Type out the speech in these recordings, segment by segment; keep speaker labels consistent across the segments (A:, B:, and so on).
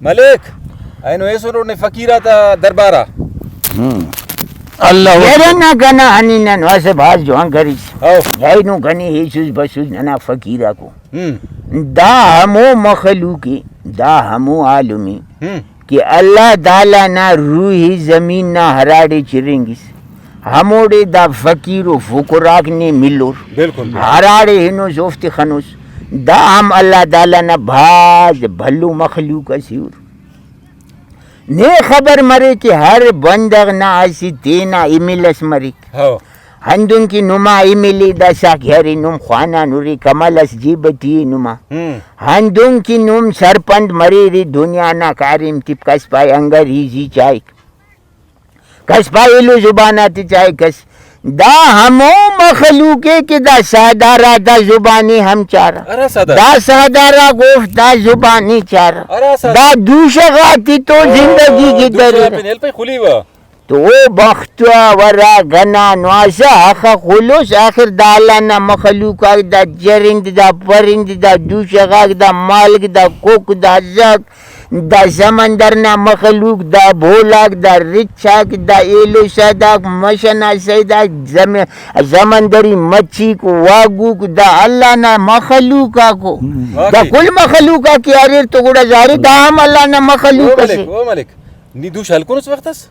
A: ملک اینو ایسر نے فقیر آتا دربار آ۔
B: اللہ
C: یرنا گنا ہنی نن واسه بھاز جوان کریس۔
A: او۔
C: اینو گنی ہیسوس بسوس ننا فقیر آکو۔ دا ہمو مخلوق دا ہمو عالمی کہ اللہ تعالی نا روح زمین نا ہراڑے چرنگس ہموڑے دا فقیر و فقراک نے ملور۔
A: بالکل۔
C: ہراڑے ہنوس اوفتے خنوس دا ہم اللہ تعالی نا بھاز بھلو مخلوق اسیور۔ نے خبر مرے کہ ہر بندغ نا اسہ تینا ایمیل اس مریک۔ ہندن کہ نما ایمیل دا سا کہ ارے نم خوانان ارے کمل اس جیب ٹی نما۔ ہندن کہ نم سرپند مرے رے دنیا نا کاریم تپ کس پائے انگریزی چائک کس پائے ایلو زبان آتے چائے کس۔ دا ہمو مخلوق ہے کہ دا سادارا دا زبانی ہم چارا۔
A: ارا سادار۔
C: دا سادارا گوف دا زبانی چارا۔
A: ارا سادار۔
C: دا دوشہ غاتی تو زندگی کی
A: دوشہ
C: درے۔
A: پہ نیل پہ خلی ہوا۔
C: تو وہ بختوا ورا گنا نواسا آخا خلوص آخر دا اللہ نا مخلوق آگ دا جرند دا پرند دا دوشہ غاگ دا مالک دا کوک دا زاک دا سمندر نا مخلوق دا بھولاک دا رچاک دا ایلو ساداک مشنا سیداک سمندری مچھی کو واگوک دا اللہ نا مخلوق آکو۔ دا کل مخلوق آکی اریر تو گوڑا ظاہر دا ہم اللہ نا مخلوق
A: او
C: اسے۔
A: ملک، او ملک، نی دوش ہلکون اس وقت اس؟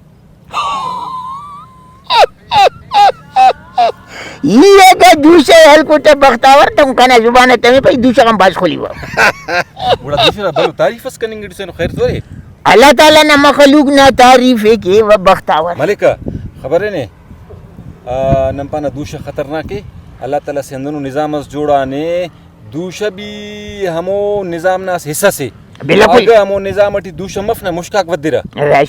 C: یہ اگر دوسرے ہلکو تے بختاور تم کنا زبان تمہیں پہ دوسرا کم باز کھولی ہوا۔
A: بڑا دوسرا بھلو تعریف اس کننگ گڑی سینو خیر تو رے۔
C: اللہ تعالیٰ نا مخلوق نا تعریف ہے کہ وہ بختاور۔
A: ملکہ خبر ہے نے نمپانا دوشہ خطرناک ہے۔ اللہ تعالیٰ سے اندنو نظام اس جوڑا نے دوشہ بھی ہمو نظام نا حصہ سے۔
C: بالکل۔
A: اگر ہمو نظام اٹی دوشہ مف نا مشکاک ودرا۔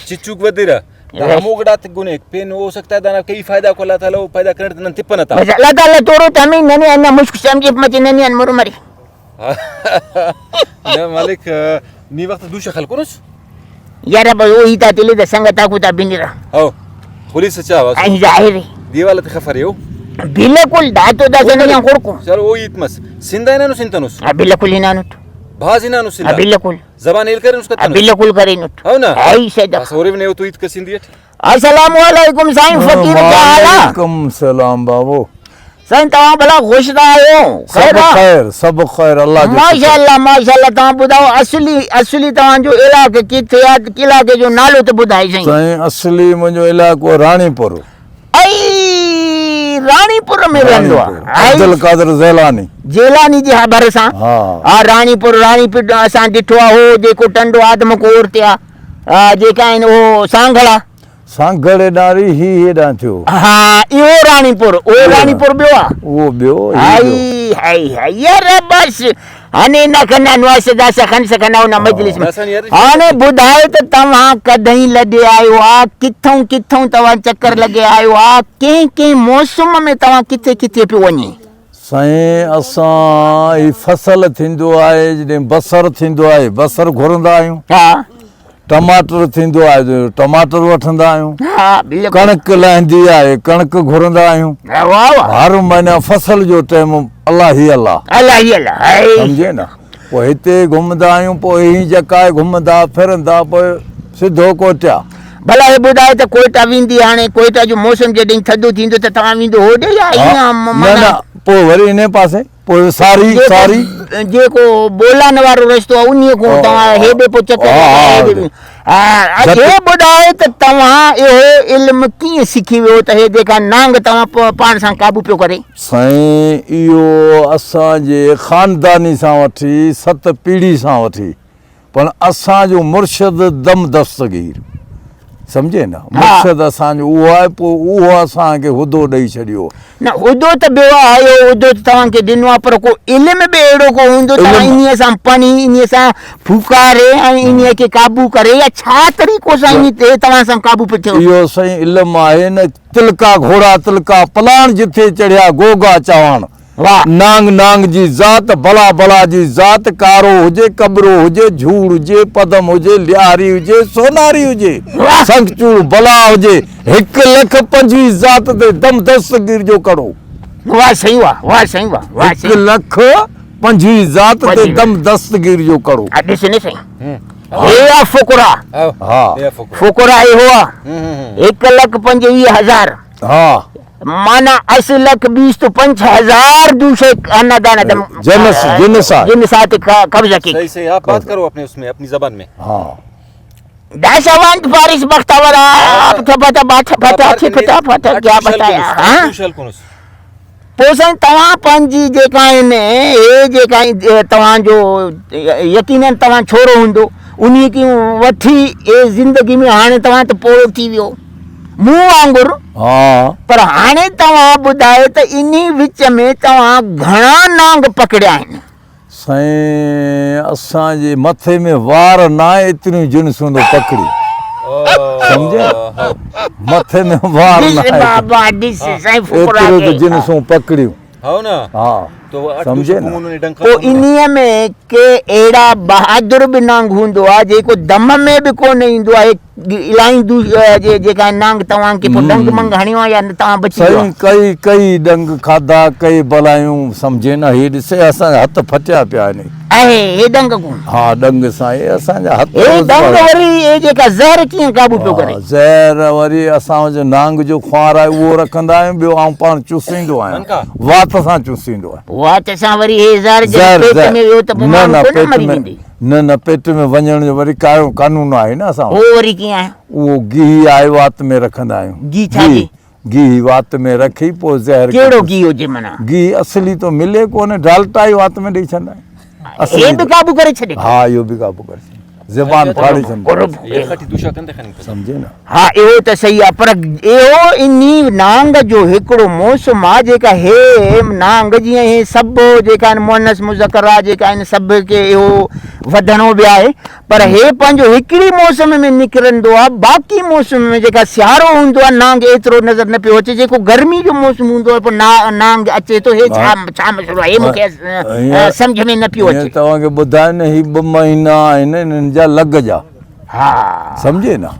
A: چچوک ودرا۔ دا ہمو گڑا تے گنے پین ہو سکتا ہے دانا کئی فائدہ کو اللہ تعالیٰ وہ پیدا کرنے تے نن تپنا تا۔
C: بس اللہ تعالیٰ توڑو تو ہمیں ننی انا مشک سمجھے مچے ننی ان مرو مری۔
A: نا مالک نی وقت دوشہ خلقونس؟
C: یار اب وہ ہی تا تلے دا سنگتا کو تا بنی رہا۔
A: او خلی سچا آواز۔
C: این ظاہر ہے۔
A: دیوالا تے خفر ہے او۔
C: بالکل دا تو دا سنگا خورکو۔
A: چلو وہ ہی مس۔ سندہ ہی نانو سنتنوس؟
C: ہاں، بالکل ہی نانو۔
A: بھاز ہی نانو سندہ۔
C: ہاں، بالکل۔
A: زبان ہیل کریں اس کا
C: ہاں،
A: تنوس؟
C: بالکل کریں نوٹ۔
A: ہاں نا؟
C: ہاں، سیدھا۔
A: بس اور بھی نہیں ہو تو عید کا سندھی ہے۔
C: السلام علیکم سائیں فقیر کیا حال ہے؟
B: وعلیکم السلام بابو۔
C: سائیں تمام بھلا خوش دا ہو۔ خیر
B: سب
C: آ؟
B: خیر، سب خیر، اللہ جو شکر۔
C: ماشاءاللہ، ماشاءاللہ، تمام بدھاؤ، اصلی تمام جو علاقے کیتھے آ، علاقے جو نالو تے بدھائی سائیں۔
B: سائیں اصلی منجو علاقو رانی پور۔
C: ای رانی پور میں رہندو آ۔
B: رانی پور۔ عبد القادر زیلانی۔
C: جیلانی جی ہاں بھرساں۔
B: ہاں۔
C: ہاں، رانی پور، رانی پور اساں ڈٹھو آ، ہو جیکو ٹنڈو آدم کو اور تے آ۔ آ، جیکا آہن او سانگھڑا۔
B: سانگھڑ ڈاری ہی ہیڈاں تھیو۔
C: ہاں، ایو رانی پور، او رانی پور بیو آ۔
B: او بیو، ہی بیو۔
C: ہائی، ہائی، ہائی، یار بس۔ ہنے نہ کنا نواس دا سخن سکنا اونا مجلس میں۔
A: اساں یار
C: ہانے بدھائے تے تواں کدہیں لڈے آیو آ، کتھوں کتھوں تواں چکر لگے آیو آ، کیں کیں موسم میں تواں کتھے کتھے پیو ونجے۔
B: سائیں اساں ہی فصل تھیندو آئے، جڏهن بصر تھیندو آئے، بصر گھرندا آهيون۔ ٽماٽر تھیندو آهي ته ٽماٽر وٺندا آهيون۔
C: بالکل۔
B: ڪڻڪ لهندي آهي، ڪڻڪ گهرندا آهيون۔
C: واهه، واهه۔
B: هر مهيني فصل جو ٽائيم الله هي الله۔
C: الله هي الله، هاي۔
B: سمجهي نه؟ پوءِ هتي گهمندا آهيون، پوءِ هي جيڪا آهي گهمندا ڦرندا، پوءِ سڌو ڪوئٽا۔
C: ڀلا هي ٻڌايو ته ڪوئٽا ويندي هاڻي ڪوئٽا جو موسم جڏهن ٿڌو ٿيندو ته توهان ويندو هوڏي يا
B: ها،
C: ائين
B: نه،
C: معنيٰ؟
B: نه، پوءِ وري ان پاسي، پوءِ ساري، ساري۔
C: جيڪو بولان وارو رستو آهي، انهيءَ کان توهان هيڏي پوءِ چڪر لڳائي هيڏي ويندو۔ ها، هي ٻڌايو ته توهان اهو علم ڪيئن سکي ويو ته هي جيڪا نانگ توهان پاڻ سان قابو پيو ڪري؟
B: سائين اهو اسان جي خانداني سان وٺي 7 پيڙهي سان وٺي، پر اسان جو مرشد دم دستگير، سمجهي نه؟ مرشد اسان جو اهو آهي، پوءِ اهو اسان کي هدو ڏيئي ڇڏيو۔
C: نه، هدو ته ٻيو آهي، اهو هدو ته توهان کي ڏنو آهي، پر ڪو علم به اهڙو ڪو هوندو توهان
B: علم.
C: انهيءَ سان پڻي، انهيءَ سان ڦوڪاري ۽ انهيءَ کي قابو ڪري، يا ڇا طريقو سان انهيءَ تي توهان سان قابو پيو ٿيو؟
B: اهو سائين علم آهي نه، تلڪا گهوڙا تلڪا پلاڻ جٿي چڙهيا گوگا چواڻ۔ نانگ نانگ جي ذات، بلا بلا جي ذات، ڪارو هجي، ڪٻرو هجي، جهوڙ هجي، پدم هجي، لياري هجي، سوناري هجي، سنگچوڙ بلا هجي، هڪ لک پنجويهه ذات تي دم دستگير جو ڪڙو۔
C: واهه سائين واهه، واهه سائين واهه، واهه
B: هڪ
C: سائين۔
B: لک پنجويهه ذات تي
C: پنجويهه.
B: دم دستگير جو ڪڙو۔
C: ها، ڏس نه سائين، هي آ فقرا.
B: ها.
C: فقرا اهو آ هڪ لک 25,000.
B: ها.
C: معنيٰ اس لک بیست و پنج هزار دوشي خاندان دم
B: جنس جنس آ
C: جنس آ قبضه کی.
A: صحیح صحیح آپ بات کرو اپنے اس میں اپنی زبان میں.
B: ها.
C: داشوانت فارس بختاور آپ ته پتا پتا پتا پتا کیا بتایا. ها پوء سائين توهان پنهنجي جيڪا آهن هي جيڪا توهان جو يقينن توهان ڇورو هوندو انهي کي وٺي اي زندگي ۾ هاڻي توهان ته پوڙهو ٿي ويو مون وانگر.
B: ها.
C: پر هاڻي توهان ٻڌايو ته انهي وچ ۾ توهان گهڻا نانگ پڪڙيا آهن؟
B: سائين اسان جي مٿي ۾ وار ناهي ايتريون جنسون ٿو پڪڙي. سمجهيو مٿي ۾ وار
C: ڏس
B: ناهي
C: بابا ڏس سائين فقرا
B: ايتريون ته
C: کي.
B: جنسون پڪڙيون. ها سمجهي نه.
C: پوء انهيء ۾ ڪي اهڙا بهادر به نانگ هوندو آهي جيڪو دم ۾ به ڪونه ايندو آهي. الاهي جيڪا نانگ توهان کي پوء ڏنگ منگ هڻيو آهي يا نه توهان بچي ويو؟
B: سائين ڪئي ڪئي ڏنگ کاڌا ڪئي بلايون سمجهي نه. هي ڏسي اسان جا هٿ ڦٽيا پيا آهن.
C: اهي هي ڏنگ ڪون؟
B: ها ڏنگ سان هي اسان جا هٿ.
C: هي ڏنگ وري هي جيڪا زهر ڪيئن قابو پيو ڪري؟
B: زهر وري اسان جو نانگ جو خوار آهي اهو رکندا آهيون. ٻيو آئون پاڻ چوسيندو آهيان وات سان چوسيندو آهيان.
C: وات سان وري هي زهر جڏهن پيٽ ۾ ويو ته پوء ماڻهو ڪونه مري ويندي؟
B: نه نه پيٽ ۾ وڃڻ جو وري ڪارو قانون آهي نه اسان وٽ.
C: اهو وري ڪيئن آهي؟
B: اهو گيهه آهي وات ۾ رکندا آهيون.
C: گيهه ڇا جي؟
B: گيهه وات ۾ رکي پوء زهر.
C: ڪهڙو گيهه هجي معنيٰ؟
B: گيهه اصلي ته ملي ڪونه ڊالٽا ئي وات ۾ ڏئي ڇڏندا آهيون.
C: اهي به قابو ڪري ڇڏي؟
B: ها اهو به قابو ڪري ڇڏي. زبان ڦاڙي ڇڏندو. سمجهي نه.
C: ها اهو ته صحيح آهي پر اهو انهي نانگ جو هڪڙو موسم آهي جيڪا هي نانگ جيئن هي سڀ جيڪا آهن مؤنث مذڪر آهي جيڪا آهن سڀ کي اهو وڌڻو به آهي پر هي پنهنجو هڪڙي موسم ۾ نڪرندو آهي باقي موسم ۾ جيڪا سيارو هوندو آهي نانگ ايترو نظر نه پيو اچي جيڪو گرمي جو موسم هوندو آهي پوء نانگ اچي ٿو هي ڇا ڇا مسئلو آهي هي مون کي سمجهه ۾ نه پيو اچي.
B: توهان کي ٻڌايو نه هي ٻه مهينا آهن انهن جا لڳ جا.
C: ها.
B: سمجهي نه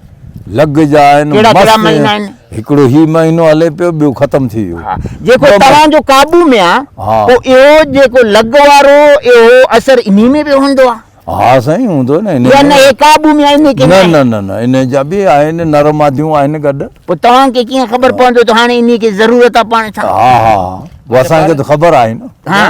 B: لڳ جا آهن.
C: ڪهڙا ڪهڙا مهينا آهن؟
B: هڪڙو هي مهينو هلي پيو ٻيو ختم ٿي ويو.
C: ها جيڪو توهان جو قابو ۾ آ پوء اهو جيڪو لڳ وارو اهو اثر انهي ۾ به هوندو آ؟
B: ها سائين هوندو نه انهي
C: يا
B: ۾.
C: نه هي قابو ۾ آ انهي کي
B: نه
C: ناهي؟
B: نه نه نه انهي جا به آهن نر ماديون آهن گڏ.
C: پوء توهان کي ڪيئن خبر پوندو ته هاڻي انهي کي ضرورت آ پاڻ سان؟
B: ها ها اها اسان کي ته خبر آهي نه.
C: ها.